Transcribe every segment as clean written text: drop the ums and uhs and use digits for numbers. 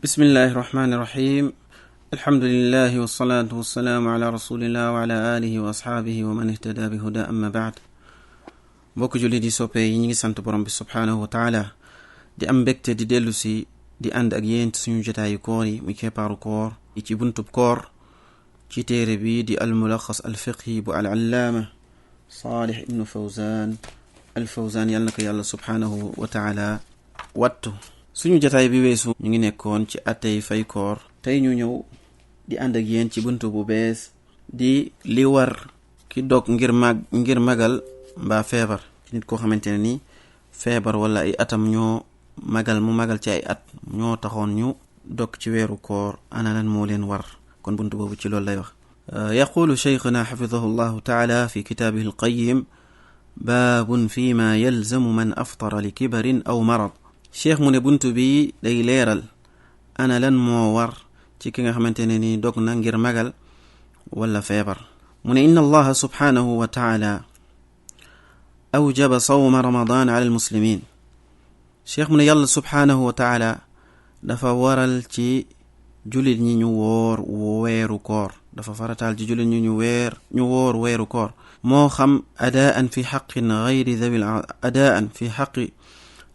بسم الله الرحمن الرحيم الحمد لله والصلاة والسلام على رسول الله وعلى آله وأصحابه ومن اهتدى بهدى أما بعد mbokk julli di soppe yi ñi ngi sant borom bi subhanahu wa ta'ala di am mbégte di dellu si di ànd ak yéen suñu jotaayu koor yi muy keppaaru koor yi ci buntub koor ci téere bi di al-mulakhas al-fiqhi bu al-allaama Salih ibn Fawzan al-Fawzan yàlla na ko yàlla subhanahu wa ta'ala wattu suñu jotaay bi weesu ñu ngi nekkoon ci attey fay koor tey ñu ñëw di ànd ak yéen ci buntu bu bees di li war ki dog ngir magal mbaa feebar nit koo xamante ne ni feebar wala ay atam ñoo magal ci ay at ñoo taxoon ñu dog ci weeru koor ana lan moo leen war kon buntu boobu ci loolu lay wax yaqulu shaykhuna xafidahu llahu taala fi kitaabihi alqayim baabun fi ma yalzamu man aftara li kibarin aw marad cheikh mu ne buntu bi day leeral ana lan moo war ci ki nga xamante ne ni dog na ngir magal wala feebar mu ne inna allaha subhanahu wa taala awjaba sawma ramadan ala almuslimin cheikh mu ne yàlla subhanahu wa taala dafa waral ci jullit ñi ñu woor weeru koor dafa farataal ci jullit ñi ñu woor weeru koor moo xam adaan fi xaqi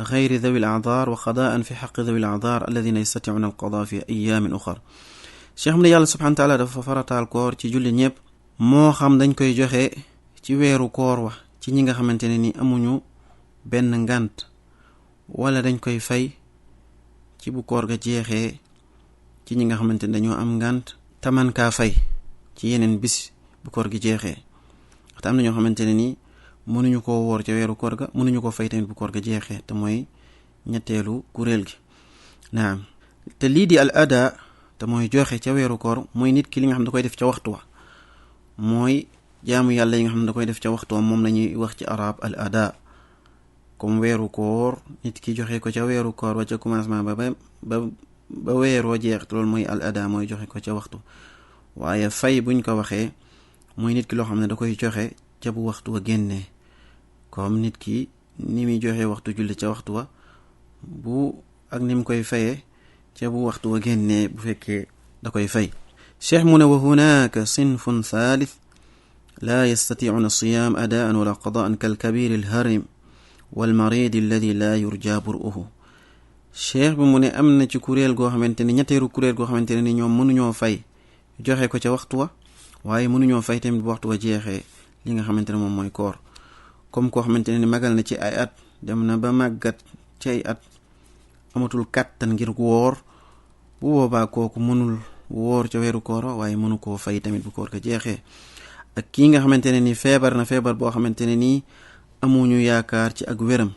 ذوي الأعذار وقضاء في حق ذوي الأعذار الذين يستطيعون القضاء في أيام أخرى cheikh mu ne yàlla subhanahu wa taala dafa farataal koor ci jullit ñëpp moo xam dañ koy joxe ci weeru koor wa ci ñi nga xamante ne ni amuñu benn ngànt wala dañ koy fay ci bu koor ga jeexee ci ñi nga xamante ne dañoo am ngànt taman kaa fay ci yeneen bis bu koor gi jeexee te am na ñoo xamante ne ni mënuñu koo woor ca weeru koor ga mënuñu ko fay tamit bu koor ga jeexee te mooy ñetteelu kuréel gi naam te lii di al ada te mooy joxe ca weeru koor mooy nit ki li nga xam ne da koy def ca waxtu wa mooy jaamu yàlla yi nga xam ne da koy def ca waxtu wa moom la ñuy wax ci arab al ada comme weeru koor nit ki joxe ko ca weeru koor wa ca commencement ba weeroo jeex loolu mooy al ada mooy joxe ko ca waxtu waaye fay buñ ko waxee mooy nit ki loo xam ne da koy joxe ca bu waxtu wa génnee comme nit ki ni muy joxe waxtu julli ca waxtu wa bu ak ni mu koy fayee ca bu waxtu wa génnee bu fekkee da koy fay cheikh mu ne wa hunaka sinfun thalith la yastati'una siyam adaan wala qadaan kalkabir alharim walmarid alladi la yurja bur'uhu cheikh bi mu ne am na ci kuréel goo xamante ne ñetteeru kuréel goo xamante ne ni ñoom mënuñoo fay joxe ko ca waxtu wa waaye mënuñoo fay tamit bu waxtu wa jeexee li nga xamante ne moom mooy koor comme koo xamante ne ni magal na ci ay at dem na ba màggat ci ay at amatul kàttan ngir woor bu boobaa kooku mënul woor ca weeru koor waaye mënu koo fay tamit bu koor ga jeexee ak kii nga xamante ne ni feebar na feebar boo xamante ne nii amuñu yaakaar ci ak wéram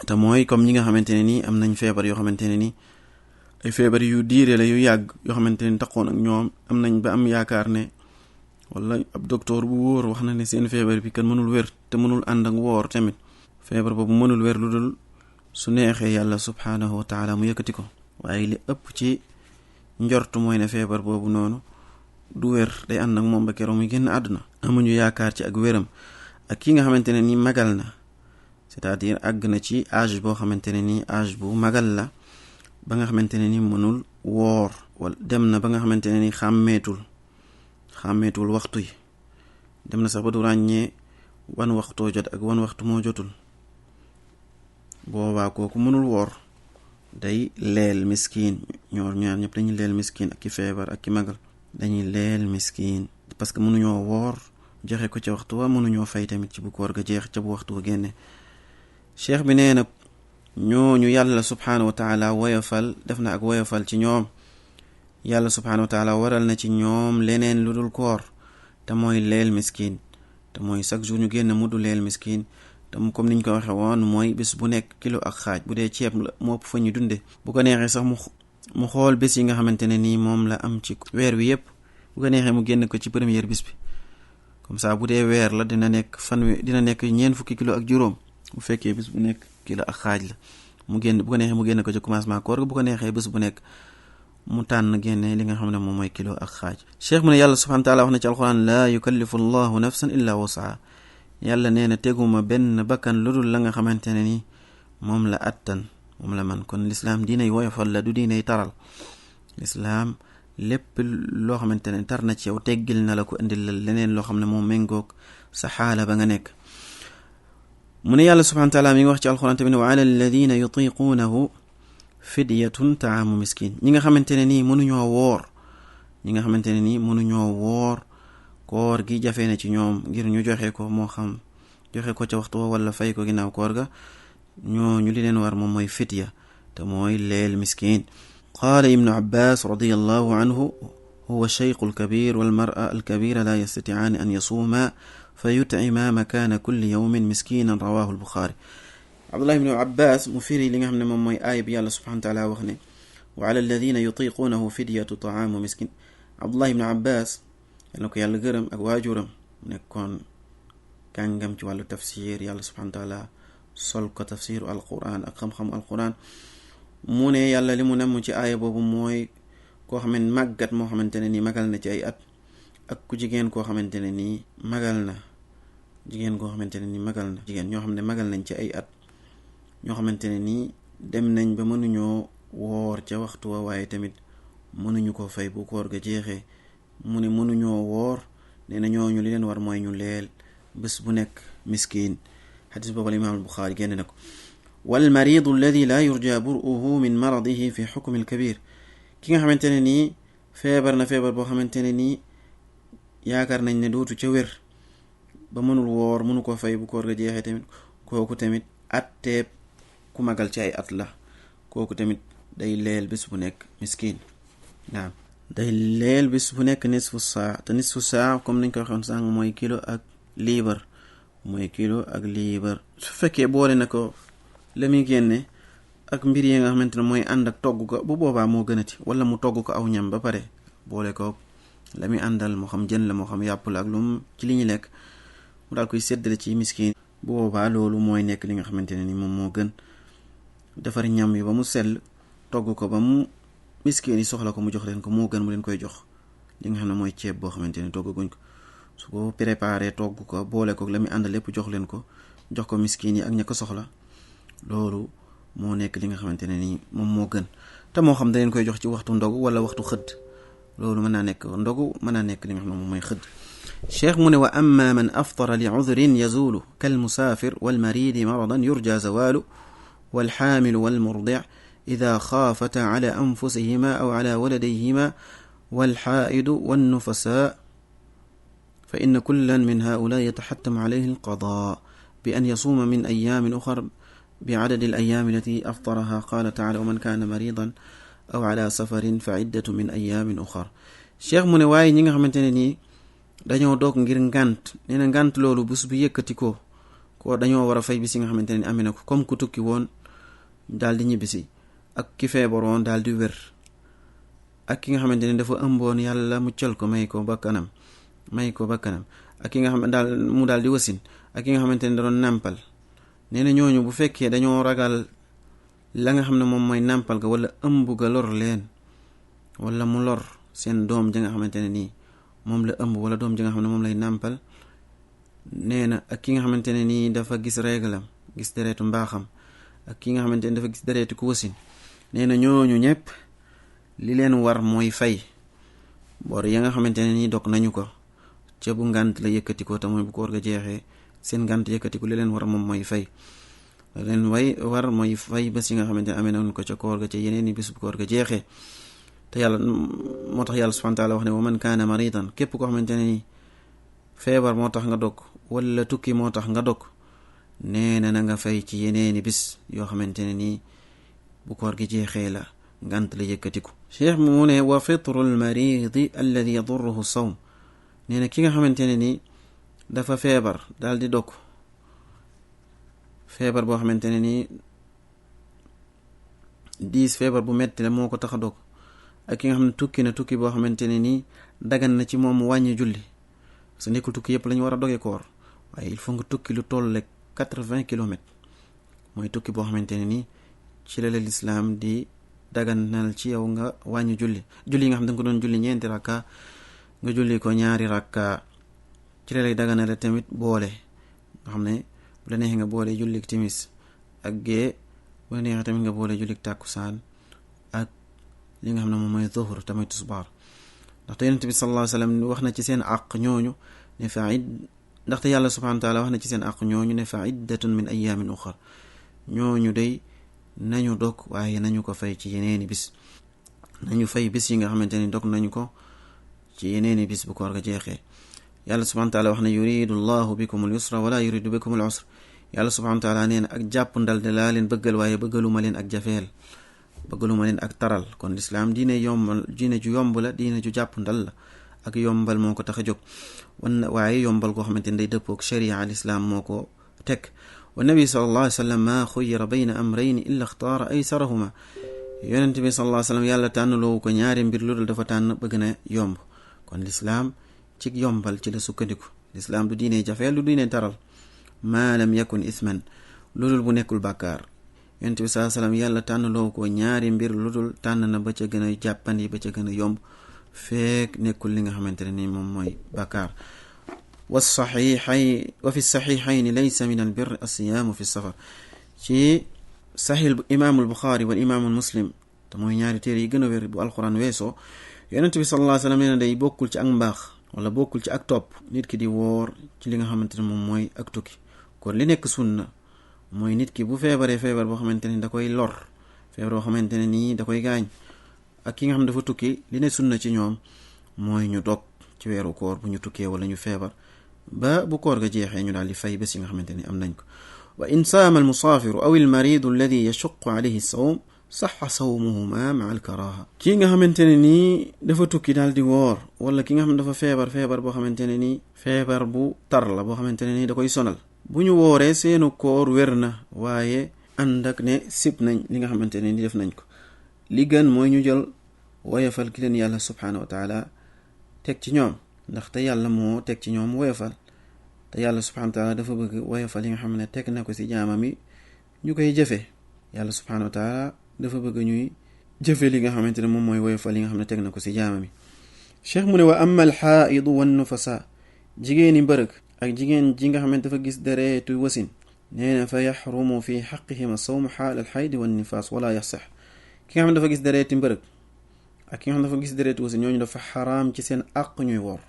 te mooy comme ñi nga xamante ne nii am nañ feebar yoo xamante ne nii ay feebar yu diire la yu yàgg yoo xamante ne taxoon ak ñoom am nañ ba am yaakaar ne wala ab docteur bu wóor wax na ne seen feebar bi kan mënul wér te mënul ànd ak woor tamit feebar boobu mënul wér lu dul su neexee yàlla subhanahu wa taala mu yëkkati ko waaye li ëpp ci njort mooy ne feebar boobu noonu du wér day ànd ak moom ba keroog muy génn àdduna amuñu yaakaar ci ak wéram ak ki nga xamante ne ni magal na c'est-à-dire àgg na ci âge boo xamante ne ni âge bu magal la ba nga xamante ne ni mënul woor wala dem na ba nga xamante ne ni xàmmeetul waxtu yi dem na sax ba du ràññee wan waxtoo jot ak wan waxtu moo jotul boobaa kooku mënul woor day leel miskin ñaar ñëpp dañuy leel miskin ak ki feebar ak ki magal dañuy leel miskin parce que mënuñoo woor joxe ko ca waxtu wa mënuñoo fay tamit ci bu koor ga jeex ca bu waxtu wa génne cheikh bi nee na ñooñu yàlla subhanahu wa taala woyofal def na ak woyofal ci ñoom yàlla subhanahu wa taala waral na ci ñoom leneen lu dul koor te mooy leel miskin te mooy chaque jour ñu génn muddu leel miskin te comme niñ ko waxe woon mooy bés bu nekk kilo ak xaaj bu dee ceeb la moo ëpp fa ñu dunde bu ko neexee sax mu xool bés yi nga xamante ne nii moom la am ci weer wi yépp bu ko neexee mu génn ko ci première bis bi comme ça bu dee weer la dina nekk ñeent fukki kilo ak juróom bu fekkee bés bu nekk kilo ak xaaj la bu ko neexee mu génn ko ci commencement koor bu ko neexee bés bu nekk mu tànn génne li nga xam ne moom mooy kilo ak xaaj cheikh mu ne yàlla subhanahu wa taala wax na ci alquran laa yukallifu allahu nafsan illa wusaha yàlla nee na teguma benn bakkan lu dul la nga xamante ne ni moom la attan moom la man kon lislaam diinay woyofal la du diinay taral lislaam lépp loo xamante ne tar na ci yow teggil na la ko indil la leneen loo xam ne moo méngoog sa xaala ba nga nekk. mu ne yàlla subhanahu wa taala mi ngi wax ci alquran tamit wa ala alladina yutiquunahu fidyatun taamu miskin. ñi nga xamante ne nii mënuñoo woor koor gi jafe na ci ñoom ngir ñu joxe ko, moo xam joxe ko ca waxtu wala fay ko ginnaaw koor ga, ñooñu li leen war moom mooy fidya te mooy leel miskin. qaala ibnu abbas radiyallahu anhu huwa shaykhu alkabir walmara alkabira la yastatiaani an yasuuma fa yut'ima makaana kulli yawmin miskinan rawahu albuxaari. abdullah ibnu abbas mu firi li nga xam ne moom mooy aaya bi yàlla subhanahu wa taala wax ne wa ala alladina yutiquunahu fidyatu taamu miskin. abdullah ibnu abbas yàlla ko yàlla gërëm ak waajuram nekkoon kàngam ci wàllu tafsir, yàlla subhanahu wa taala sol ko tafsiru alquran ak xam-xam alquran. mu ne yàlla li mu nemm ci aaya boobu mooy koo xam ne màggat moo xamante ne nii magal na ci ay at, ak ku jigéen koo xamante ne nii magal na jigéen koo xamante ne nii magal na jigéen ñoo xam ne magal nañ ci ay at, ñoo xamante ne nii dem nañ ba mënuñoo woor ca waxtu wa, waaye tamit mënuñu ko fay bu koor ga jeexee. mu ne mënuñoo woor, nee na ñooñu li leen war mooy ñu leel bés bu nekk miskin. xadis boobu al imaam al buxaari génn na ko. wal maridu alladi la yurja buruhu min maradihi fi xukmi al kabir. ki nga xamante ne nii feebar na feebar boo xamante ne nii yaakaar nañ ne dootu ca wér ba mënul woor, mënu ko fay bu koor ga jeexee tamit, kooku tamit atteeb ku magal ci ay at la. kooku tamit day leel bés bu nekk miskin. naam, day leel bés bu nekk nisfu saa, te nisfu saa comme niñ ko waxoon sànq mooy kilo ak liibar, su fekkee boole na ko la muy génne ak mbir yi nga xamante ne mooy ànd ak togg ko, bu boobaa moo gënati, wala mu togg ko aw ñam ba pare boole ko la muy àndal, moo xam jën la moo xam yàpp la ak lu mu ci li ñu lekk, mu daal koy séddale ci miskin. bu boobaa loolu mooy nekk li nga xamante ne ni moom moo gën. defar ñam yi ba mu sell, togg ko ba mu miskin yi soxla ko mu jox leen ko, moo gën mu leen koy jox li nga xam ne mooy ceeb boo xamante ne toggaguñ ko. su ko préparé togg ko boole ko la muy àndal lépp jox leen ko, jox ko miskin yi ak ña ko soxla, loolu moo nekk li nga xamante ne nii moom moo gën. te moo xam da leen koy jox ci waxtu ndogu wala waxtu xëdd, loolu mën naa nekk ndogu, mën naa nekk li nga xam ne moom mooy xëdd. cheikh mu ne wa amma man aftara li udrin yazulu kal musafir wal maridi maradan yurja zawalu wal xaamilu wal murdi ida xaafata ala anfusihima aw ala waladayhima wal xaaidu wan nufasa fa inna kullan min haula yataxattamu alayhi alqada bi an yasuuma min ayaamin uxar بعدد الأيام التي أفطرها. قال تعالى ومن كان مريضا أو على سفر فعدة من أيام أخر. cheikh mu ne waaye ñi nga xamante ne nii dañoo doog ngir ngànt, nee na ngànt loolu bés bu yëkkati ko dañoo war a fay bis yi nga xamante ne ni amee na ko, comme ku tukki woon daal di ñibbisi, ak ki feebaroon daal di wér, ak ki nga xamante ne dafa ëmboon yàlla muccal ko may ko bakkanam, ak ki nga xam mu daal di wasin, ak ki nga xamante ne da doon nàmpal. nee na ñooñu bu fekkee dañoo ragal la nga xam ne moom mooy nàmpal ga wala ëmb ga lor leen, wala mu lor seen doom ja nga xamante ne nii moom la ëmb, wala doom ja nga xam ne moom lay nàmpal. nee na ak ki nga xamante ne nii dafa gis réglam, gis deretu mbaaxam, ak ki nga xamante ne dafa gis deretu ku wasin. nee na ñooñu ñëpp li leen war mooy fay bor ya nga xamante ne nii dog nañu ko ca bu ngànt la yëkkati ko, te mooy bu koor ga jeexee seen ngànt yëkkatiku, li leen war moom mooy fay. leen war mooy fay bés yi nga xamante ne amee nañ ko ca koor ga ca yeneen i bés bu koor ga jeexee. te yàlla moo tax yàlla subhanahu wa taala wax ne wa man kaana maridan, képp koo xamante ne ni feebar moo tax nga dog wala tukki moo tax nga dog, nee na nga fay ci yeneen i bés yoo xamante ne nii bu koor gi jeexee la ngànt la yëkkatiku. cheikh mu ne wa fitru al maridi alladi yadurruhu sawm. nee na ki nga xamante ne nii dafa feebar daal di dog, feebar boo xamante ne nii feebar bu metti la moo ko tax a dog, ak ki nga xam ne tukki na tukki boo xamante ne nii dagan na ci moom wàññi julli, parce que nekkul tukki yëpp la ñu war a doge koor, waaye il faut nga tukki lu toll rek 80 kilomètres, mooy tukki boo xamante ne nii ci la lislaam di daganal ci yow nga wàññi julli yi nga xam ne danga ko doon julli ñeenti rakka nga julli ko ñaari rakka. ci la lay daganale tamit boole, nga xam ne bu la neexee nga boole jullik timis ak gée, bu la neexee tamit nga boole jullik tàkkusaan ak li nga xam ne moom mooy zuhr tamit tisbaar ndaxte yonent bi sallallahu alayhi wa sallam wax na ci seen àq ñooñu ne fa ndaxte yàlla subhanahu wa taala wax na ci seen àq ñooñu ne fa iddatun min ayaamin uxar ñooñu day nañu dog waaye nañu ko fay ci yeneeni bis nañu fay bis yi nga xamante ni dog nañu ko ci yeneeni bis bu koor ga jeexee yàlla subhanahu wa taala wax ne yuridu llahu bikum al yusra wala yuridu bikum al usra yàlla subhanahu wa taala nee na ak jàpp ndal de laa leen bëggal waaye bëggaluma leen ak jafeel bëggaluma leen ak taral kon lislaam diine yombal diine ju yomb la diine ju jàpp ndal la ak yombal moo ko tax a jóg waaye yombal koo xamante ni day dëppook sharia al islam moo ko teg wa nabi sallallahu alayhi wa sallam ma xuyyira bayna amrayni illa ixtaara aysarahuma yonent bi sallallahu alayhi wa sallam yàlla tànn loowu ko ñaari mbir lu dul dafa tànn bëgg na yomb kon lislaam ci yombal ci la sukkandiku lislaam du diine jafeel du diine taral maa lam yakun isman lu dul bu nekkul bàkkaar yonent bi sallallahu alayhi wa sallam yàlla tànn loowu ko ñaari mbir lu dul tànn na ba ca gën a jàppandi ba ca gën a yomb feek nekkul li nga xamante ne ni moom mooy bàkkaar wa fi saxiixayni laysa min al birri assiyaamu fi safar ci saxiix imaamul buxaari wal imaamul muslim te mooy ñaari téere yi gën a wér bu alquran weesoo yonent bi sallallahu alayhi wa sallam nee na day bokkul ci ak mbaax wala bokkul ci ak topp nit ki di woor ci li nga xamante ne moom mooy ak tukki kon li nekk sunna mooy nit ki bu feebaree feebar boo xamante ne da koy lor feebar boo xamante ne nii da koy gaañ ak ki nga xam ne dafa tukki li ne sunna ci ñoom mooy ñu dog ci weeru koor bu ñu tukkee wala ñu feebar ba bu koor ga jeexee ñu daal di fay bés yi nga xamante ni am nañ ko wa in saama al musaafiru aw al maridu alladi yashuqu alayhi sawm saxa sawmuhuma maa al karaha kii nga xamante ne nii dafa tukki daal di woor wala ki nga xam ne dafa feebar boo xamante ne nii feebar bu tar la boo xamante ne nii da koy sonal bu ñu wooree seenu koor wér na waaye ànd ak ne sib nañ li nga xamante ne nii def nañ ko li gën mooy ñu jël woyofal ki leen yàlla subhanahu wa taala teg ci ñoom ndaxte yàlla moo teg ci ñoom woyofal te yàlla subhanahu wa taala dafa bëgg woyofal yi nga xam ne teg na ko ci jaamam yi ñu koy jëfe yàlla subhanahu wa taala dafa bëgg ñuy jëfe li nga xamante ne moom mooy woyofal yi nga xam ne teg na ko ci jaamam yi cheikh mu ne wa amma al xaaidu wan nufasa jigéeni mbërëg ak jigéen ji nga xamante dafa gis dereetu wasin nee na fa yaxrumu fi xaqihima sawmu xaal al xaydi wan nifaas wala yaxsax ki nga xam ne dafa gis dereeti mbërëg ak ki nga xam ne dafa gis dereeti wasin ñooñu dafa xaraam ci seen àq ñuy woor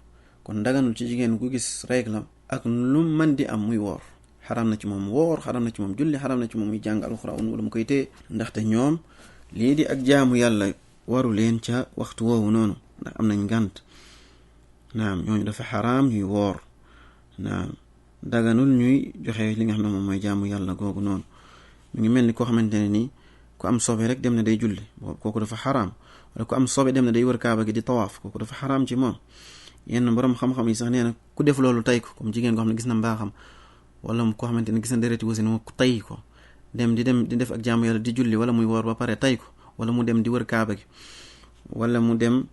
kon daganul ci jigéen ku gis réglam ak lu mën di am muy woor xaraam na ci moom woor xaraam na ci moom julli xaraam na ci moom muy jàng alxuraan wala mu koy téye ndaxte ñoom lii di ak jaamu yàlla waru leen ca waxtu woowu noonu ndax am nañ ngànt naam ñooñu dafa xaraam ñuy woor naam daganul ñuy joxe li nga xam ne moom mooy jaamu yàlla googu noonu mu ngi mel ni koo xamante ne nii ku am sobe rek dem na day julli boobu kooku dafa xaraam wala ku am sobe dem na day wër kaaba gi di tawaaf kooku dafa xaraam ci moom yenn borom xam-xam yi sax nee na ku def loolu tay ko comme jigéen koo xam ne gis na mbaaxam wala koo xamante ne gis na dereti wasin mu tay ko dem di def ak jaamu yàlla di julli wala muy woor ba pare tay ko wala mu dem di wër kaaba gi wala mu dem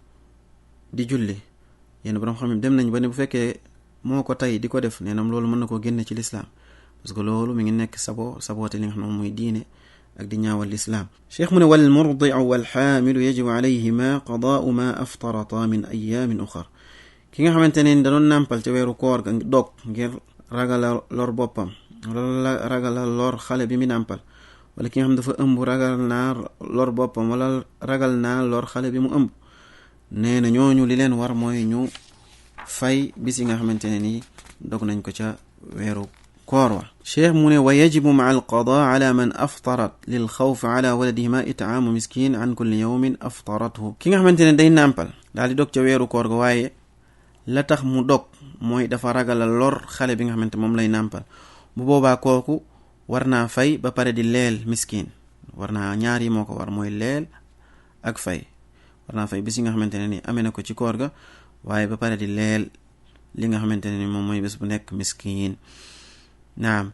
di julli yenn borom xam ne dem nañ ba ne bu fekkee moo ko tay di ko def nee na loolu mën na koo génne ci lislaam parce que loolu mi ngi nekk saboote li nga xam ne moom mooy diine ak di ñaawal lislaam cheikh mu ne wal murdiu wal xaamilu yajibu alayhima qadaau ma aftarata min ayaamin uxar ki nga xamante ne da doon nàmpal ci weeru koor ga dog ngir ragala lor boppam wala ragala lor xale bi mi nàmpal wala ki nga xam dafa ëmb ragal naa lor boppam wala ragal naa lor xale bi mu ëmb nee na ñooñu li leen war mooy ñu fay bis yi nga xamante ne nii dog nañ ko ca weeru koor wa cheikh mu ne wa yajibu maa alqada ala man aftarat lil xawf ala waladihima itaamu miskin an kulli yawmin aftarathu ki nga xamante ne day nàmpal daal di dog ca weeru koor ga waaye la tax mu dog mooy dafa ragala lor xale bi nga xamante moom lay nàmpal bu boobaa kooku war naa fay ba pare di leel miskin war naa ñaar yi moo ko war mooy leel ak fay war naa fay bis yi nga xamante ne ni amee na ko ci koor ga waaye ba pare di leel li nga xamante ne ni moom mooy bés bu nekk miskin naam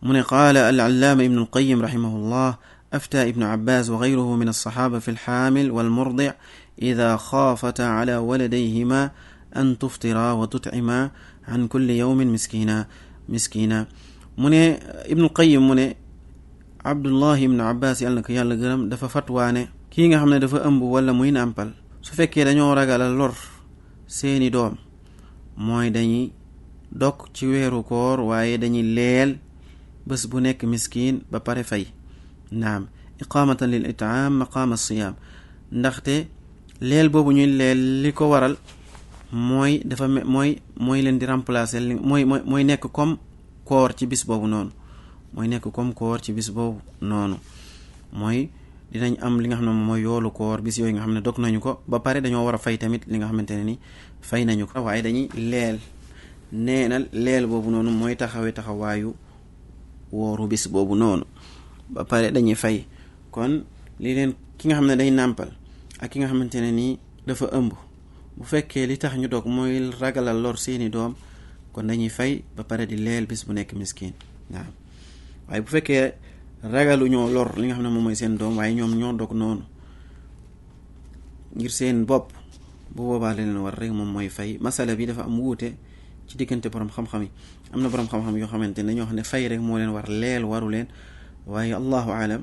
mu ne qaala al-allaama ibnu al-qayyim rahimahullah aftaa ibnu abbas wa gayruhu min alsaxaaba fi alxaamil walmurdic ida xaafata ala waladayhima an tuftira wa tutcima an kulli yawmin miskina mu ne ibnu al-qayyim mu ne abdullahi ibnu abbas yàlla na ko yàlla gërëm dafa fatwaane kii nga xam ne dafa ëmb wala muy nàmpal su fekkee dañoo ragal a lor seeni doom mooy dañuy dog ci weeru koor waaye dañuy leel bés bu nekk miskin ba pare fay naam iqaamatan lil itaam maqaama siyaam ndaxte leel boobu ñuy leel li ko waral mooy dafa mooy leen di remplacer mooy nekk comme koor ci bis boobu noonu mooy nekk comme koor ci bis boobu noonu mooy dinañ am li nga xam ne moom mooy yoolu koor bis yooyu nga xam ne dog nañu ko ba pare dañoo war a fay tamit li nga xamante ne ni fay nañu ko waaye dañuy neenal leel boobu noonu mooy taxawaayu wooru bis boobu noonu ba pare dañuy fay kon li leen ki nga xam ne day nàmpal ak ki nga xamante ne nii dafa ëmb bu fekkee li tax ñu dog mooy ragalal lor seeni doom kon dañuy fay ba pare di leel bis bu nekk miskin waaw waaye bu fekkee ragalu ñoo lor li nga xam ne moom mooy seen doom waaye ñoom ñoo dog noonu ngir seen bopp bu boobaa leen war rek moom mooy fay masala bi dafa am wuute ci diggante borom xam-xam yi am na borom xam-xam yoo xamante ne ñoo xam ne fay rek moo leen war leel waru leen waaye allahu alam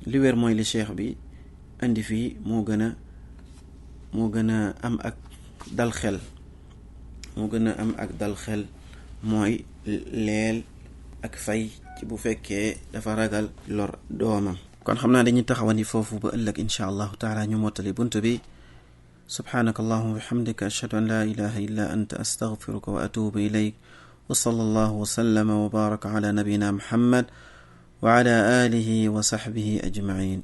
li wér mooy li cheikh bi indi fii moo gën a am ak dal xel mooy leel ak fay ci bu fekkee dafa ragal lor doomam kon xam naa dañuy taxawandi foofu ba ëllëg insha allahu taala ñu mottali bunt bi subhanaka allahumma wa bihamdika ashhadu an la ilaha illa anta astaghfiruka wa atubu ilayk wa sallallahu wa sallama wa baraka ala nabiyyina muhammad wa ala alihi wa sahbihi ajma'in